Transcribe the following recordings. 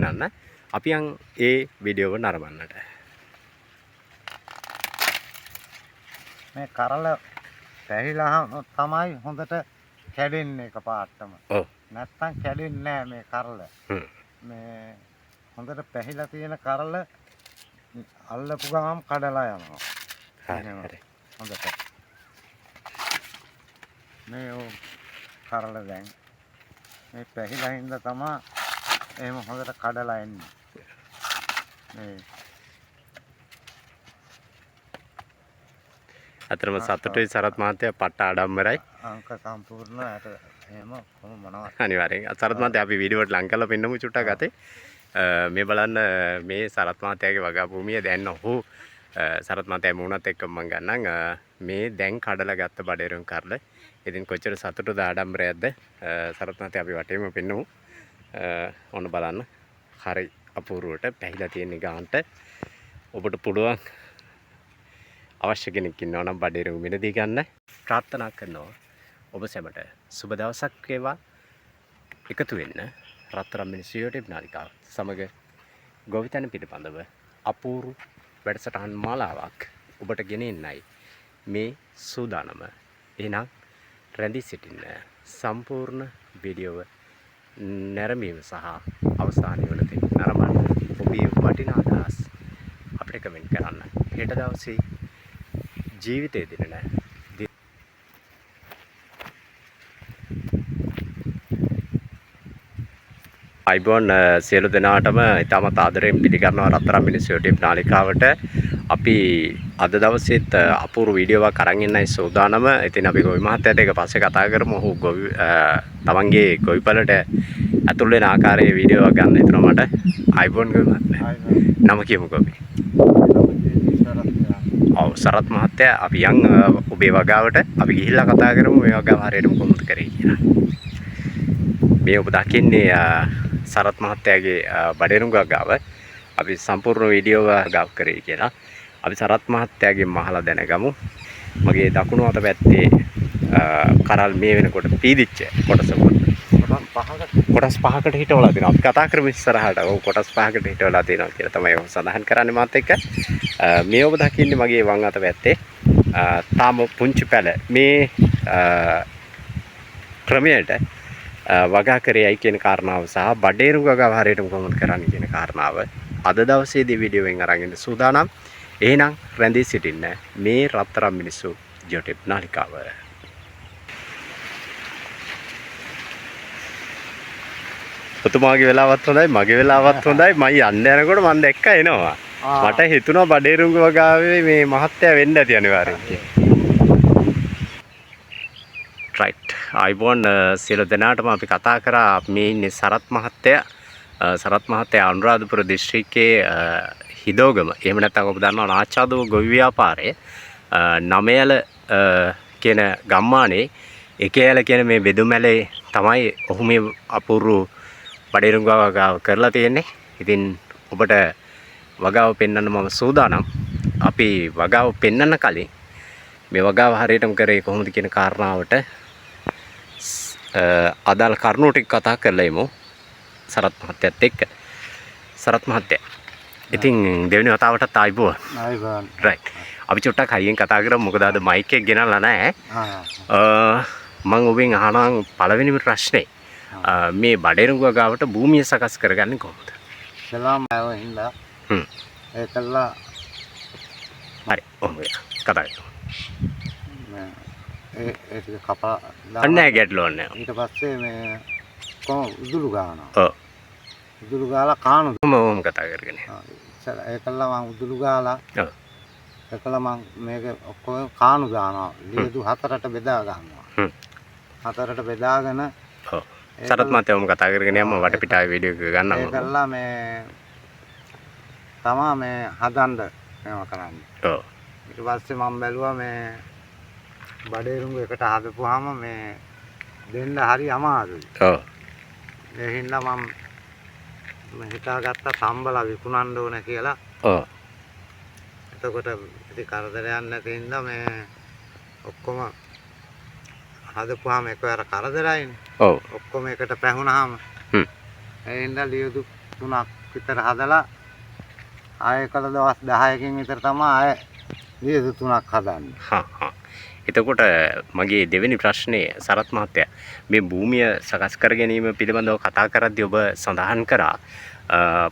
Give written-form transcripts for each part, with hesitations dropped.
පෙන්නන්න. අපි යන් ඒ වීඩියෝව නරඹන්නට. මේ කරල පැහිලාම තමයි හොඳට කැඩෙන්නේ එකපාරටම. ඔව්. නැත්තම් කැඩෙන්නේ නෑ මේ කරල. මේ හොඳට පැහිලා තියෙන කරල අල්ලපු ගමන් කඩලා යනවා. හරි හරි. හොඳට. මේ ඔව් කරල දැන් මේ පැහිලා හින්දා තමයි එහෙම හොඳට කඩලා එන්නේ. මේ අතරම සතුටුයි සරත් මහත්තයා, පට්ට ආඩම්බරයි. අංක සම්පූර්ණ අර එහෙම කොහොම මොනවද? අනිවාර්යෙන්. සරත් මහත්තයා අපි වීඩියෝවට ලං කරලා පෙන්නමු චුට්ටක් අතේ. මේ බලන්න මේ සරත් මහත්තයාගේ වගා භූමිය දැන් ඔහු සරත් මහත්තයා මුණත් එක්ක මම ගන්නම්. මේ දැන් කඩලා ගත්ත බඩේරුම් කරල. ඉතින් කොච්චර සතුටුද ආඩම්බරයක්ද සරත් මහත්තයා අපි වටේම පෙන්නමු. ඔන්න බලන්න. හරි අපූර්වට පැහිලා තියෙන ගානට ඔබට පුළුවන් අවශ්‍ය කෙනෙක් ඉන්නවා නම් බඩේරුම් මිලදී ගන්න. ප්‍රාර්ථනා කරනවා ඔබ සැමට සුබ දවසක් වේවා. එකතු වෙන්න රත්තරන් මිනිස්සු YouTube නාලිකාව සමග ගොවිතැන පිළිබඳව අපූර්ව වැඩසටහන් මාලාවක් ඔබට ගෙන එන්නයි මේ සූදානම. එහෙනම් රැඳී සිටින්න සම්පූර්ණ වීඩියෝව නැරඹීම සහ අවසානයේ වන තෙක් නරඹන්න. ඔබේ වටිනා අදහස් අපිට කමෙන්ට් කරන්න. හෙට දවසේ ජීවිතය දිනන අයිබෝන් සියලු දෙනාටම ඉතාමත් ආදරයෙන් පිළිගන්නවා රත්තරන් මිනිස්සු YouTube නාලිකාවට. අපි අද දවසේත් අපූර්ව වීඩියෝවක් අරන් එන්නයි සූදානම. ඉතින් අපි ගොවි මහත්තයාට ඒක පස්සේ කතා කරමු. ඔහු ගොවි තමන්ගේ ගොවිපළට ඇතුල් වෙන ආකාරයේ වීඩියෝවක් ගන්න හිතුණා මට. අයිබෝන් ගොවි මහත්තයා. නම කියමුකෝ අපි. ඔව් සරත් මහත්තයා අපි යන් ඔබේ වගාවට අපි ගිහිල්ලා කතා කරමු මේ වගාව හරියටම කොහොමද කරේ කියලා. මේ ඔබ දකින්නේ සරත් මහත්තයාගේ බඩේරුම් වගාව. අපි සම්පූර්ණ වීඩියෝව වගාව කරේ කියලා. අපි සරත් මහත්තයාගෙන් අහලා දැනගමු. මගේ දකුණු අත පැත්තේ කරල් මේ වෙනකොට පීදිච්ච කොටසකුත් කොටස් පහකට හිටවලා තියෙනවා. අපි කතා කරමු ඉස්සරහට. ඔව් කොටස් පහකට හිටවලා තියෙනවා කියලා තමයි ඔහු සඳහන් කරන්නේ මාත් එක්ක. මේ ඔබ දකින්නේ මගේ වම් අත පැත්තේ තාම පුංචි පැල මේ ක්‍රමයට වගා කරේයි කියන කාරණාව සහ බඩේරු වගාව හරියටම කොහොමද කරන්නේ කියන කාරණාව අද දවසේදී වීඩියෝවෙන් අරන් එන්න සූදානම්. එහෙනම් රැඳී සිටින්න මේ රත්තරන් මිනිස්සු YouTube නාලිකාව. ඔතුමාගේ වෙලාවත් හොඳයි මගේ වෙලාවත් හොඳයි. මම යන්න යනකොට මං දැක්කා එනවා. මට හිතුණා බඩේරුංග වගාවේ මේ මහත්තයා වෙන්න ඇති අනිවාර්යෙන් කියලා. රයිට්. අයිබෝන් සියලු දෙනාටම අපි කතා කරා මේ ඉන්නේ සරත් මහත්තයා. සරත් මහත්තයා අනුරාධපුර දිස්ත්‍රික්කයේ හිදෝගම එහෙම නැත්නම් ඔබ දන්නවා නාචාදුව ගොවි ව්‍යාපාරයේ නමයල කියන ගම්මානේ එකයල කියන මේ බෙදුමැලේ තමයි ඔහු මේ අපූර්ව බඩේරුංග වගාව කරලා තියෙන්නේ. ඉතින් ඔබට වගාව පෙන්වන්න මම සූදානම්. අපි වගාව පෙන්වන්න කලින් මේ වගාව හරියටම කරේ කොහොමද කියන කාරණාවට අදාළ කරුණු ටික කතා කරලා ඉමු සරත් මහත්තයත් එක්ක. සරත් මහත්තයා ඉතින් දෙවෙනි වතාවටත් ආයිබෝවන්. ආයිබෝවන්. රයිට්. අපි චුට්ටක් හයියෙන් කතා කරමු මොකද අද මයික් එක ගෙනල්ලා නැහැ. මං ඔබෙන් අහනවා පළවෙනිම ප්‍රශ්නේ මේ බඩේරුංග වගාවට භූමිය සකස් කරගන්නේ කොහොමද? සලාම් ආව හින්දා. ඒකල්ලා හරි ඔහොම කතා කරමු. ඒ ඒ ටික කපා දාලා නෑ ගැටලුවක් නෑ. ඊට පස්සේ මේ කොහොම උදුළු ගානවා. ඔව්. උදුළු ගාලා කාණු. ඔහොම කතා කරගෙන. ඒකල්ලා මං උදුළු ගාලා. ඔව්. ඒකල්ලා මං මේක ඔක්කොම කාණු දානවා. ලියදු හතරට බෙදා ගන්නවා. හතරට බෙදාගෙන ඔව්. සරත් මහත්තයා ඔහොම කතා කරගෙන යමු වටපිටාවේ වීඩියෝ එක ගන්නවා. ඒකල්ලා මේ තමා මේ හදන්න මේවා කරන්නේ. ඔව්. ඊට පස්සේ මම බැලුවා මේ බඩේරුංග එකට හදපුවාම මේ දෙන්න හරි අමාරුයි. ඔව්. ඒ හින්දා මම හිතාගත්තා තම්බලා විකුණන්න ඕන කියලා. ඔව්. එතකොට ඉතින් කරදරයක් නැති හින්දා මේ ඔක්කොම හදපුවාම එකවර කරදරයිනේ. ඔව්. ඔක්කොම එකට පැහුනහම. ඒ හින්දා ලියදු තුනක් විතර හදලා ආයෙ කල දවස් 10කින් විතර තමයි ආයෙ දියසු තුනක් හදන්නේ. හා හා. එතකොට මගේ දෙවෙනි ප්‍රශ්නේ සරත් මහත්තයා, මේ භූමිය සකස් කර ගැනීම පිළිබඳව කතා කරද්දී ඔබ සඳහන් කරා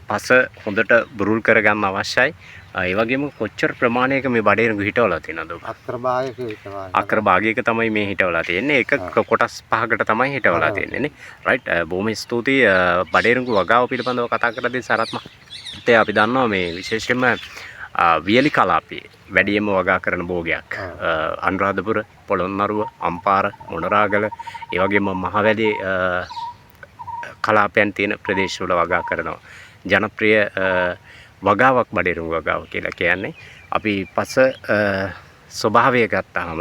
පස හොඳට බුරුල් කරගන්න අවශ්‍යයි. ඒ වගේම කොච්චර ප්‍රමාණයක මේ බඩේරුඟු හිටවලා තියෙනවද ඔබ? අක්කර භාගයක විතර. අක්කර භාගයක තමයි මේ හිටවලා තියෙන්නේ. ඒක කොටස් පහකට තමයි හිටවලා තියෙන්නේ නේ. රයිට්. බොහොම ස්තුතියි. බඩේරුඟු වගාව පිළිබඳව කතා කරද්දී සරත් මහත්තයා, අපි දන්නවා මේ විශේෂයෙන්ම වියලි කලාපයේ වැඩියෙන්ම වගා කරන භෝගයක්. අනුරාධපුර, පොළොන්නරුව, අම්පාර, මොනරාගල, ඒ වගේම මහවැලි කලාපයන් තියෙන ප්‍රදේශවල වගා කරනවා. ජනප්‍රිය වගාවක් බඩේරුඟු වගාව කියලා කියන්නේ. අපි පස ස්වභාවය ගත්තාම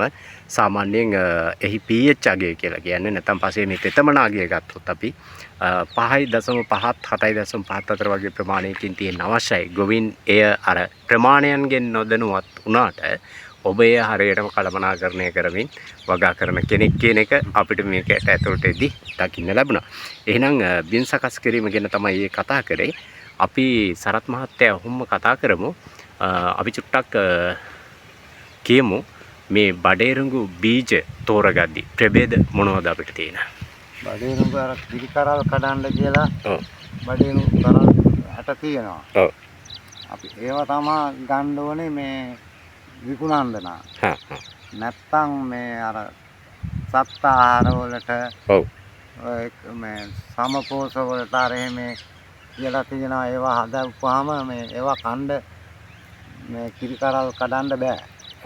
සාමාන්‍යයෙන් එහි pH අගය කියලා කියන්නේ නැත්නම් පසේ මේ තෙතමන අගය ගත්තොත් අපි 5.5ත් 7.5ත් අතර වගේ ප්‍රමාණයකින් තියෙන අවශ්‍යයි. ගොවින් එය අර ප්‍රමාණයන්ගෙන් නොදැනුවත් වුණාට ඔබ එය හරියටම කළමනාකරණය කරමින් වගා කරන කෙනෙක් කියන එක අපිට මේකට ඇතුළට එද්දි දකින්න ලැබුණා. එහෙනම් බිම් සකස් කිරීම ගැන තමයි මේ කතා කරේ. අපි සරත් මහත්තයා ඔහොම කතා කරමු. අපි චුට්ටක් කියමු මේ බඩේරුඟු බීජ තෝරගද්දි ප්‍රභේද මොනවද අපිට තියෙන? බඩේරුඟු අර කිරි කරල් කඩන්න කියලා. ඔව්. බඩේරුඟු කරල් 60 තියෙනවා. ඔව්. අපි ඒවා තමා ගන්න ඕනේ මේ විකුණන්න නම්. හා හා. නැත්තම් මේ අර සත්ත්ව ආහාර වලට, ඔව්, ඔය මේ සමපෝෂ වලට අර එහෙම කියලා තියෙනවා. ඒවා හදපුවාම මේ ඒවා කණ්ඩ මේ කිරි කරල් කඩන්න බෑ.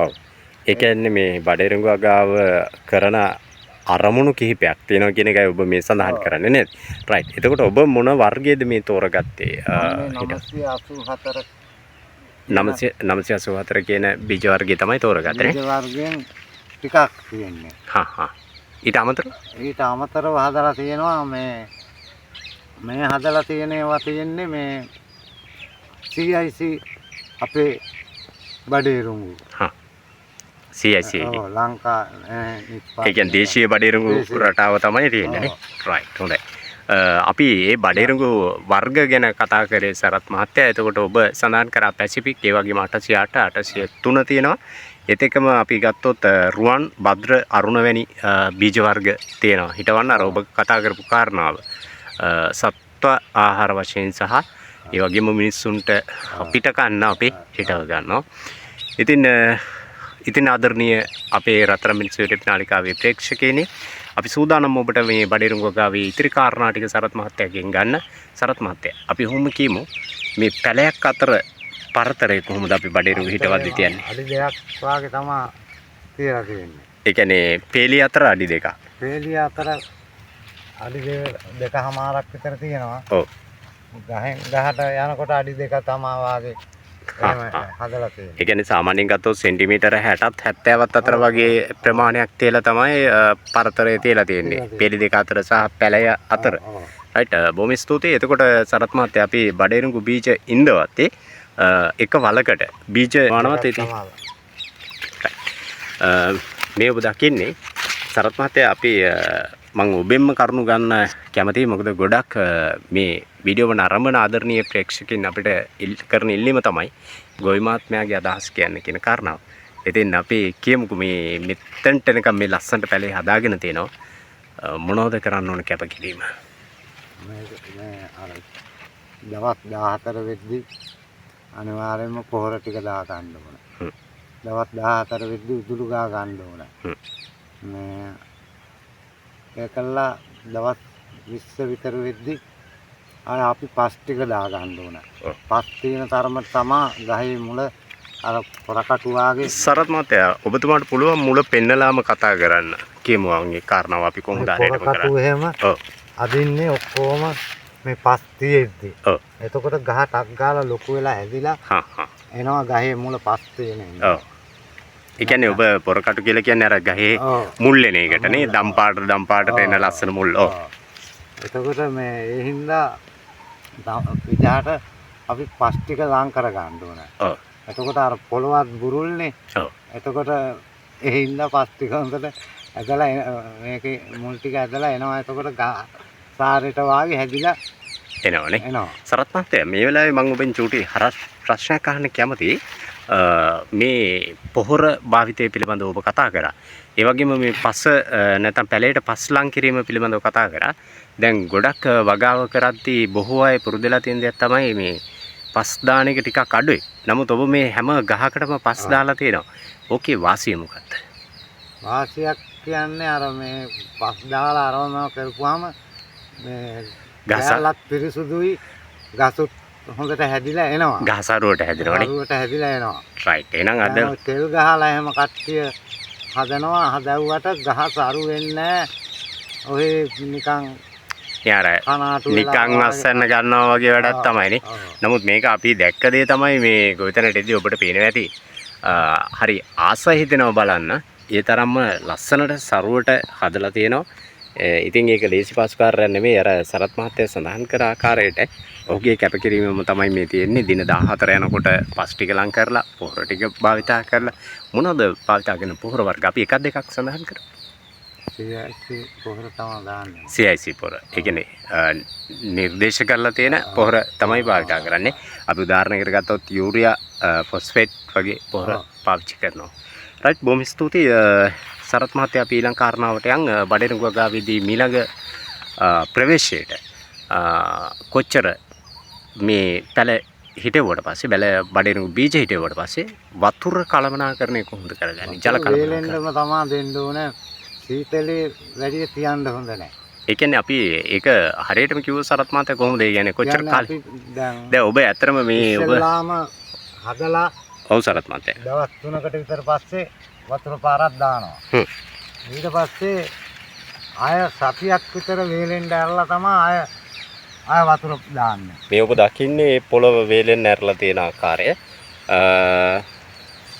ඔව්. ඒ කියන්නේ මේ බඩේරුඟු වගාව කරන අරමුණු කිහිපයක් තියෙනවා කියන එකයි ඔබ මේ සඳහන් කරන්නේ නේද? රයිට්. එතකොට ඔබ මොන වර්ගයේද මේ තෝරගත්තේ? 984 984 කියන බීජ වර්ගය තමයි තෝරගත්තේ නේ? බීජ වර්ගයෙන් ටිකක් තියෙන්නේ. හා හා. ඊට අමතරව? ඊට අමතරව හදලා තියෙනවා මේ මේ හදලා තියෙන ඒවා තියෙන්නේ මේ CIC අපේ බඩේරුඟු. හා. CIC එකේ. ඔව්, ලංකා නිෂ්පාදනය. ඒ කියන්නේ දේශීය බඩේරුඟු රටාව තමයි තියෙන්නේ නේ. රයිට්. හොඳයි. අපි මේ බඩේරුඟු වර්ග ගැන කතා කරේ සරත් මහත්තයා. එතකොට ඔබ සඳහන් කරා පැසිෆික්, ඒ වගේම 808, 803 තියෙනවා. ඒත් එක්කම අපි ගත්තොත් රුවන්, භද්‍ර, අරුණ වැනි බීජ වර්ග තියෙනවා. හිටවන්න අර ඔබ කතා කරපු කාරණාව. සත්ව ආහාර වශයෙන් සහ ඒ වගේම මිනිස්සුන්ට පිට කන්න අපි හිටව ගන්නවා. ඉතින් ආදරණීය අපේ රත්තරන් මිනිස්සු YouTube නාලිකාවේ ප්‍රේක්ෂකයනි, අපි සූදානම් ඔබට මේ බඩේරුඟු වගාවේ ඉතිරි කාරණා ටික සරත් මහත්තයාගෙන් ගන්න. සරත් මහත්තයා, අපි ඔහොම කියමු මේ පැලයක් අතර පරතරය කොහොමද අපි බඩේරුඟු හිටවද්දි තියන්නේ? අඩි දෙකක් වාගේ තමා තියලා තියෙන්නේ. ඒ කියන්නේ පේලිය අතර අඩි දෙකක්. පේලිය අතර අඩි දෙකමාරක් විතර තියෙනවා. ඔව්. ගහෙන් ගහට යනකොට අඩි දෙක තමා වාගේ එහෙම හදලා තියෙනවා. ඒ කියන්නේ සාමාන්‍යයෙන් ගත්තොත් සෙන්ටිමීටර 60ත් 70ත් අතර වගේ ප්‍රමාණයක් තියලා තමයි පරතරය තියලා තියෙන්නේ. පෙළි දෙක අතර සහ පැලය අතර. රයිට්. බොහොම ස්තුතියි. එතකොට සරත් මහත්තයා, අපි බඩේරුඟු බීජ ඉන්දවත්තේ එක වලකට බීජ මානවත් ඉතින්. රයිට්. මේ ඔබ දකින්නේ සරත් මහත්තයා, අපි මං ඔබෙන්ම කරුණු ගන්න කැමතියි. මොකද ගොඩක් මේ වීඩියෝව නරඹන ආදරණීය ප්‍රේක්ෂකයින් අපිට කරන ඉල්ලීම තමයි ගොවි මහත්මයාගේ අදහස් කියන්න කියන කාරණාව. ඉතින් අපි කියමුකෝ මේ මෙතනට එනකම් මේ ලස්සනට පැලේ හදාගෙන තියෙනවා. මොනවද කරන්න ඕන කැපකිරීම? මේ අර දවස් 14 වෙද්දි අනිවාර්යයෙන්ම පොහොර ටික දා ගන්න ඕන. දවස් 14 වෙද්දි උදුළු ගා ගන්න ඕන. මේ ඒකල්ලා දවස් 20 විතර වෙද්දි අර අපි පස් ටික දා ගන්න ඕන. පස් තියෙන තරමට තමා ගහේ මුල අර පොරකටු වාගේ. සරත් මහත්තයා, ඔබතුමාට පුළුවන් මුල පෙන්නලාම කතා කරන්න. කියමු අංගේ කාරණාව අපි කොහොමද හරියටම කරන්නේ? පොරකටු එහෙම අදින්නේ ඔක්කොම මේ පස් තියෙද්දි. එතකොට ගහ ටක් ගාලා ලොකු වෙලා හැදිලා එනවා ගහේ මුල පස් තියෙන හින්දා. ඔව්. ඒ කියන්නේ ඔබ පොරකටු කියලා කියන්නේ අර ගහේ මුල් එන එකට නේ, දම් පාට දම් පාටට එන ලස්සන මුල්. ඔව්. එතකොට මේ ඒ හින්දා විජහට අපි පස් ටික ලං කර ගන්න ඕන. ඔව්. එතකොට අර පොළොවත් බුරුල්නේ. ඔව්. එතකොට ඒ හින්දා පස් ටික හොඳට ඇදලා මේකේ මුල් ටික ඇදලා එනවා. එතකොට ගහ සාරෙට වාගේ හැදිලා එනවනේ. එනවා. සරත් මහත්තයා, මේ වෙලාවේ මම ඔබෙන් චූටි හරස් ප්‍රශ්නයක් අහන්න කැමතියි. මේ පොහොර භාවිතය පිළිබඳව ඔබ කතා කරා. ඒ වගේම මේ පස නැත්නම් පැලයට පස් ලං කිරීම පිළිබඳව කතා කරා. දැන් ගොඩක් වගාව කරද්දී බොහෝ අය පුරුදු වෙලා තියෙන දෙයක් තමයි මේ පස් දාන එක ටිකක් අඩුයි. නමුත් ඔබ මේ හැම ගහකටම පස් දාලා තියෙනවා. ඕකේ වාසිය මොකද්ද? වාසියක් කියන්නේ අර මේ පස් දාලා අරවම කරපුවාම මේ ගස ගහලත් පිරිසුදුයි, ගසුත් හොඳට හැදිලා එනවා. ගහ සරුවට හැදෙනවනේ. සරුවට හැදිලා එනවා. රයිට්. එහෙනම් අද තෙල් ගහලා එහෙම කට්ටිය හදනවා. හදවුවට ගහ සරු වෙන්නේ නැහැ. ඔහේ නිකන් අර නිකන් අස්සන්න ගන්නවා වගේ වැඩක් තමයි නේ. නමුත් මේක අපි දැක්ක දේ තමයි මේ ගොවිතැනට එද්දී ඔබට පේනවා ඇති. හරි ආසයි හිතෙනවා බලන්න. ඒ තරම්ම ලස්සනට සරුවට හදලා තියෙනවා. ඉතින් ඒක ලේසි පහසු කාර්යයක් නෙමෙයි. අර සරත් මහත්තයා සඳහන් කර ආකාරයට ඔහුගේ කැපකිරීමම තමයි මේ තියෙන්නේ. දින 14 යනකොට පස් ටික ලං කරලා පොහොර ටික භාවිතා කරලා මොනවද භාවිතා කරන පොහොර වර්ග අපි එකක් දෙකක් සඳහන් කරමු. CIC පොහොර තමයි දාන්නේ. CIC පොහොර. ඒ කියන්නේ නිර්දේශ කරලා තියෙන පොහොර තමයි භාවිතා කරන්නේ. අපි උදාහරණයකට ගත්තොත් යූරියා, ෆොස්ෆේට් වගේ පොහොර පාවිච්චි කරනවා. රයිට්, බොහොම ස්තුතියි සරත් මහත්තයා. අපි ඊළඟ කාරණාවට යන්. බඩේරුඟු වගාවේදී මීළඟ ප්‍රවේශයට කොච්චර මේ පැල හිටෙව්වට පස්සේ බැල බඩේරුඟු බීජ හිටෙව්වට පස්සේ වතුර කළමනාකරණය කොහොමද කරගන්නේ? ජල කළමනාකරණය වේලෙන්නම තමා දෙන්න ඕනේ. සීතලේ වැඩි තියන්න හොඳ නැහැ. ඒ කියන්නේ අපි ඒක හරියටම කිව්වොත් සරත් මහත්තයා කොහොමද? ඒ කියන්නේ කොච්චර කාලෙ? දැන් ඔබ ඇත්තටම මේ ඔබ ඉස්සෙල්ලාම හදලා ඔව් සරත් මහත්තයා. දවස් 3කට විතර පස්සේ වතුර පාරක් දානවා. ඊට පස්සේ ආය සතියක් විතර වේලෙන්න ඇරලා තමයි ආය වතුර දාන්නේ. මේ ඔබ දකින්නේ පොළව වේලෙන් ඇරලා තියෙන ආකාරය.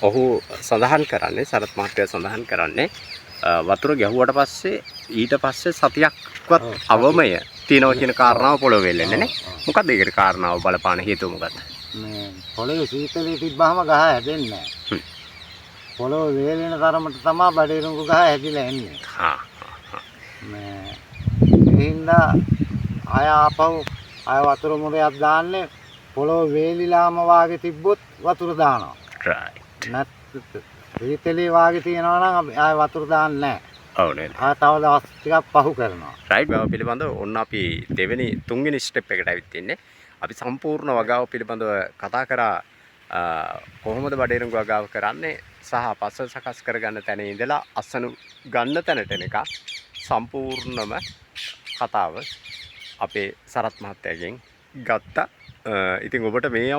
ඔහු සඳහන් කරන්නේ, සරත් මහත්තයා සඳහන් කරන්නේ වතුර ගැහුවට පස්සේ ඊට පස්සේ සතියක්වත් අවමය තියෙනවා කියන කාරණාව පොළව වේලෙන්නේ නේ. මොකද්ද ඒකට කාරණාව බලපාන හේතුව මොකද්ද? මේ පොළවේ සීතලේ තිබ්බහම ගහ හැදෙන්නේ නැහැ. පොළව වේලෙන තරමට තමයි බඩේරුඟු ගහ හැදිලා එන්නේ. මේ ඒ හින්දා ආය ආපහු ආය වතුර මොරයක් දාන්නේ පොළව වේලිලාම වාගේ තිබ්බොත් වතුර දානවා. රයිට්. නැත් සීතලේ වාගේ තියනවා නම් අපි ආය වතුර දාන්නේ නැහැ. ඔව් නේද? ආය තව දවස් ටිකක් පහු කරනවා. රයිට්. බව පිළිබඳව ඔන්න අපි දෙවෙනි තුන්වෙනි ස්ටෙප් එකට ඇවිත් ඉන්නේ. අපි සම්පූර්ණ වගාව පිළිබඳව කතා කරා. කොහොමද බඩේරුඟු වගාව කරන්නේ සහ පස සකස් කරගන්න තැන ඉඳලා අසනු ගන්න තැනට එනකම් සම්පූර්ණම කතාව අපේ සරත් මහත්තයාගෙන් ගත්තා. ඉතින් ඔබට මේ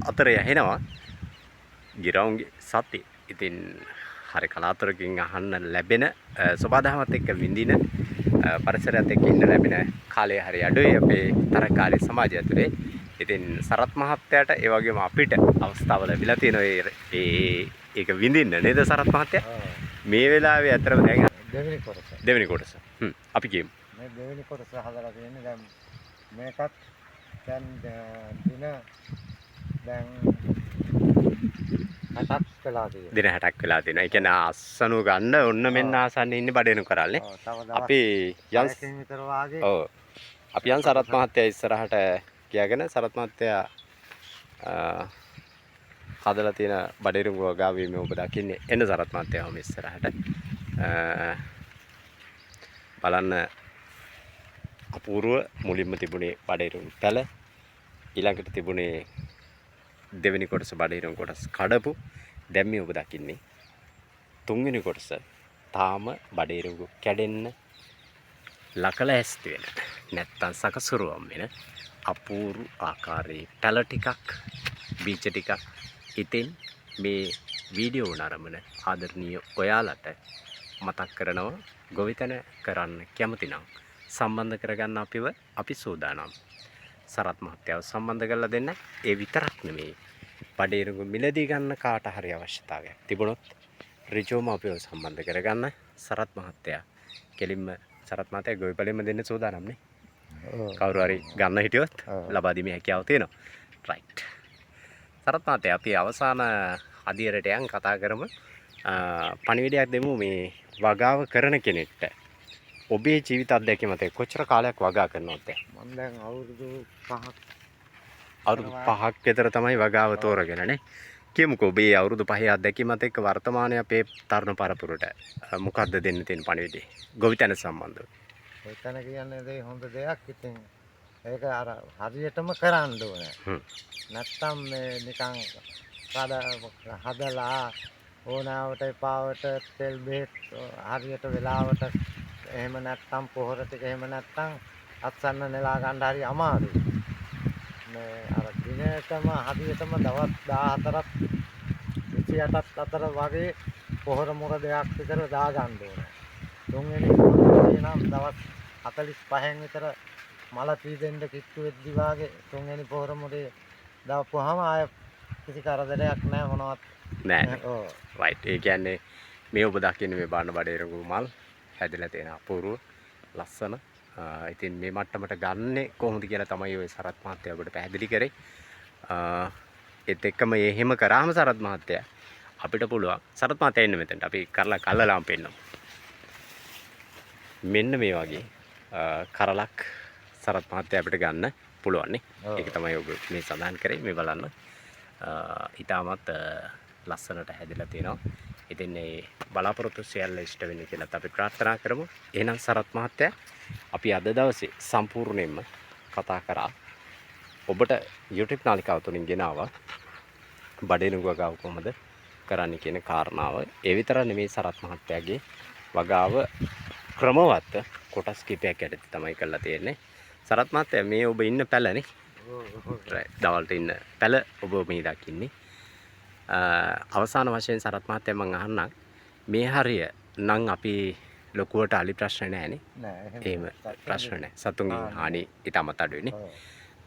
අතරේ ඇහෙනවා ගිරවුන්ගේ සති. ඉතින් හරි කලාතුරකින් අහන්න ලැබෙන සෝබාදහමත් එක්ක විඳින පරිසරයත් එක්ක ඉන්න ලැබෙන කාලය හරි අඩුයි අපේ තරගකාරී සමාජය ඇතුලේ. ඉතින් සරත් මහත්තයාට ඒ වගේම අපිට අවස්ථාව ලැබිලා තියෙනවා ඒක විඳින්න නේද සරත් මහත්තයා? මේ වෙලාවේ ඇත්තටම දැන් දෙවෙනි කොටස. දෙවෙනි කොටස. අපි කියමු. මේ දෙවෙනි කොටස හදලා තියෙන්නේ දැන් මේකත් දැන් දින දැන් 60ක් වෙලා තියෙනවා. දින 60ක් වෙලා තියෙනවා. ඒ කියන්නේ අස්සනු ගන්න ඔන්න මෙන්න ආසන්නේ ඉන්නේ බඩේනු කරල්නේ. අපි යන් විතර වාගේ. ඔව්. අපි යන් සරත් මහත්තයා ඉස්සරහට කියාගෙන සරත් මහත්තයා හදලා තියෙන බඩේරුඟු වගාවේ මේ ඔබ දකින්නේ. එන්න සරත් මහත්තයා ඔහොම ඉස්සරහට. බලන්න අපූර්ව මුලින්ම තිබුණේ බඩේරුඟු පැල, ඊළඟට තිබුණේ දෙවෙනි කොටස බඩේරුඟු කොටස් කඩපු. දැන් මේ ඔබ දකින්නේ තුන්වෙනි කොටස තාම බඩේරුඟු කැඩෙන්න ලකල ඇස්ති වෙන නැත්තම් සකසුරුවම් වෙන අපූර්ව ආකාරයේ පැල ටිකක් බීජ ටිකක්. ඉතින් මේ වීඩියෝ නරඹන ආදරණීය ඔයාලට මතක් කරනවා ගොවිතැන කරන්න කැමති නම් සම්බන්ධ කරගන්න අපිව, අපි සූදානම්. සරත් මහත්තයාව සම්බන්ධ කරලා දෙන්න. ඒ විතරක් නෙමෙයි, බඩේරුඟු මිලදී ගන්න කාට හරි අවශ්‍යතාවයක් තිබුණොත් ඍජුවම අපිව සම්බන්ධ කරගන්න. සරත් මහත්තයා කෙලින්ම සරත් මහත්තයා ගොවිපළෙන්ම දෙන්න සූදානම් නේ. කවුරු හරි ගන්න හිටියොත් ලබා දීමේ හැකියාව තියෙනවා. රයිට්. සරත් මහත්තයා අපි අවසාන අදියරට යන් කතා කරමු. පණිවිඩයක් දෙමු මේ වගාව කරන කෙනෙක්ට. ඔබේ ජීවිත අත්දැකීමත් එක්ක කොච්චර කාලයක් වගා කරනවද දැන්? මම දැන් අවුරුදු 5ක් අවුරුදු 5ක් විතර තමයි වගාව තෝරගෙන නේ. කියමුකෝ ඔබේ අවුරුදු 5 අත්දැකීමත් එක්ක වර්තමානයේ අපේ තරුණ පරපුරට මොකද්ද දෙන්න තියෙන පණිවිඩය? ගොවිතැන සම්බන්ධව. ගොවිතැන කියන්නේ දේ හොඳ දෙයක්. ඉතින් ඒක අර හරියටම කරන්න ඕනේ. නැත්තම් මේ නිකන් කඩ හදලා ඕනාවට එපාවට තෙල් බෙහෙත් හරියට වෙලාවට එහෙම නැත්තම් පොහොර ටික එහෙම නැත්තම් අත්සන්න නෙලා ගන්න හරි අමාරුයි. මේ අර දිනයටම හරියටම දවස් 14ක් 28ක් අතර වගේ පොහොර මුර දෙකක් විතර දා ගන්න ඕනේ. තුන්වෙනි පොහොර නම් දවස් 45න් විතර මල පීදෙන්න කිට්ටු වෙද්දි වාගේ තුන්වෙනි පොහොර මුරේ දාපුවාම ආය කිසි කරදරයක් නෑ මොනවත් නෑ. ඔව්. රයිට්. ඒ කියන්නේ මේ ඔබ දකින්නේ මේ බාන බඩේරඟු මල් හැදිලා තියෙන අපූර්ව ලස්සන. ඉතින් මේ මට්ටමට ගන්නෙ කොහොමද කියලා තමයි ඔය සරත් මහත්තයා ඔබට පැහැදිලි කරේ. ඒත් එක්කම එහෙම කරාම සරත් මහත්තයා අපිට පුළුවන්. සරත් මහත්තයා එන්න මෙතනට. අපි කරලා කල්ලලාම පෙන්නමු. මෙන්න මේ වගේ කරලක් සරත් මහත්තයා අපිට ගන්න පුළුවන් නේ. ඒක තමයි ඔබ මේ සඳහන් කරේ. මේ බලන්න. ඉතාමත් ලස්සනට හැදිලා තියෙනවා. ඉතින් මේ බලාපොරොත්තු සියල්ල ඉෂ්ට වෙන්න කියලාත් අපි ප්‍රාර්ථනා කරමු. එහෙනම් සරත් මහත්තයා අපි අද දවසේ සම්පූර්ණයෙන්ම කතා කරා. ඔබට YouTube නාලිකාව තුලින් ගෙනාවා බඩේනුග වගාව කොහොමද කරන්න කියන කාරණාව. ඒ විතර නෙමෙයි සරත් මහත්තයාගේ වගාව ක්‍රමවත් කොටස් කිහිපයක් යටතේ තමයි කරලා තියෙන්නේ. සරත් මහත්තයා මේ ඔබ ඉන්න පැලනේ. දවල්ට ඉන්න පැල ඔබ මේ දකින්නේ. අවසාන වශයෙන් සරත් මහත්තයා මං අහන්නම් මේ හරිය නම් අපි ලොකුවට අලි ප්‍රශ්න නෑනේ. නෑ එහෙම ප්‍රශ්න නෑ. සතුන්ගෙන් හානි ඉතාමත් අඩුයිනේ.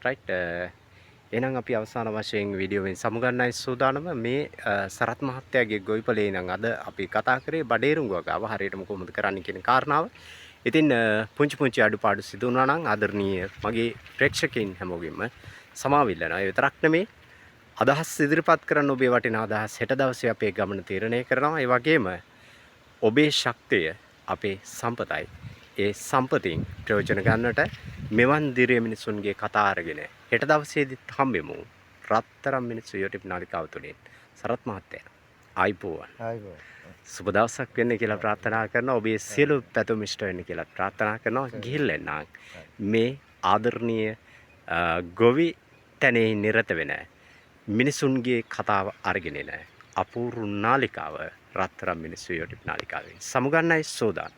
රයිට්. එහෙනම් අපි අවසාන වශයෙන් වීඩියෝවෙන් සමුගන්නයි සූදානම. මේ සරත් මහත්තයාගේ ගොවිපලේ ඉඳන් අද අපි කතා කරේ බඩේරුඟු වගාව හරියටම කොහොමද කරන්න කියන කාරණාව. ඉතින් පුංචි පුංචි අඩුපාඩු සිදු වුණා නම් ආදරණීය මගේ ප්‍රේක්ෂකයින් හැමෝගෙම සමාව ඉල්ලනවා. ඒ විතරක් නෙමේ අදහස් ඉදිරිපත් කරන්න ඔබේ වටිනා අදහස් හෙට දවසේ අපේ ගමන තීරණය කරනවා. ඒ වගේම ඔබේ ශක්තිය අපේ සම්පතයි. ඒ සම්පතින් ප්‍රයෝජන ගන්නට මෙවන් දිරිය මිනිසුන්ගේ කතා අරගෙන හෙට දවසේදීත් හම්බෙමු. රත්තරන් මිනිස්සු YouTube නාලිකාව තුලින්. සරත් මහත්තයා ආයිබෝවන්. ආයිබෝවන්. සුබ දවසක් වෙන්න කියලා ප්‍රාර්ථනා කරනවා. ඔබේ සියලු පැතුම් ඉෂ්ට වෙන්න කියලා ප්‍රාර්ථනා කරනවා. ගිහිල්ලා එන්නම්. මේ ආදරණීය ගොවි තැනේ නිරත වෙන මිනිසුන්ගේ කතාව අරගෙන එන අපූර්ව නාලිකාව රත්තරන් මිනිස්සු YouTube නාලිකාවෙන් සමුගන්නයි සූදානම.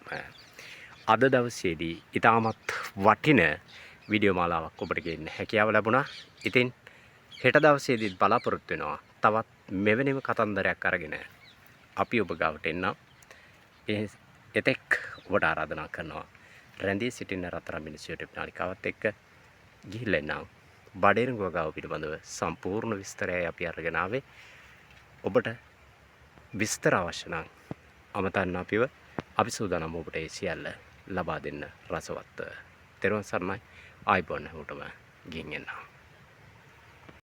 අද දවසේදී ඉතාමත් වටින වීඩියෝ මාලාවක් ඔබට ගේන්න හැකියාව ලැබුණා. ඉතින් හෙට දවසේදීත් බලාපොරොත්තු වෙනවා තවත් මෙවැනිම කතන්දරයක් අරගෙන අපි ඔබ ගාවට එන්නම්. එතෙක් ඔබට ආරාධනා කරනවා රැඳී සිටින්න රත්තරන් මිනිස්සු YouTube නාලිකාවත් එක්ක. ගිහිල්ලා එන්නම්. බඩේරුඟු වගාව පිළිබඳව සම්පූර්ණ විස්තරයයි අපි අරගෙන ආවේ. ඔබට විස්තර අවශ්‍ය නම් අමතන්න අපිව. අපි සූදානම් ඔබට ඒ සියල්ල ලබා දෙන්න රසවත්ව. තෙරුවන් සරණයි. ආයිබෝන් හැමෝටම ගිහින් එන්නම්.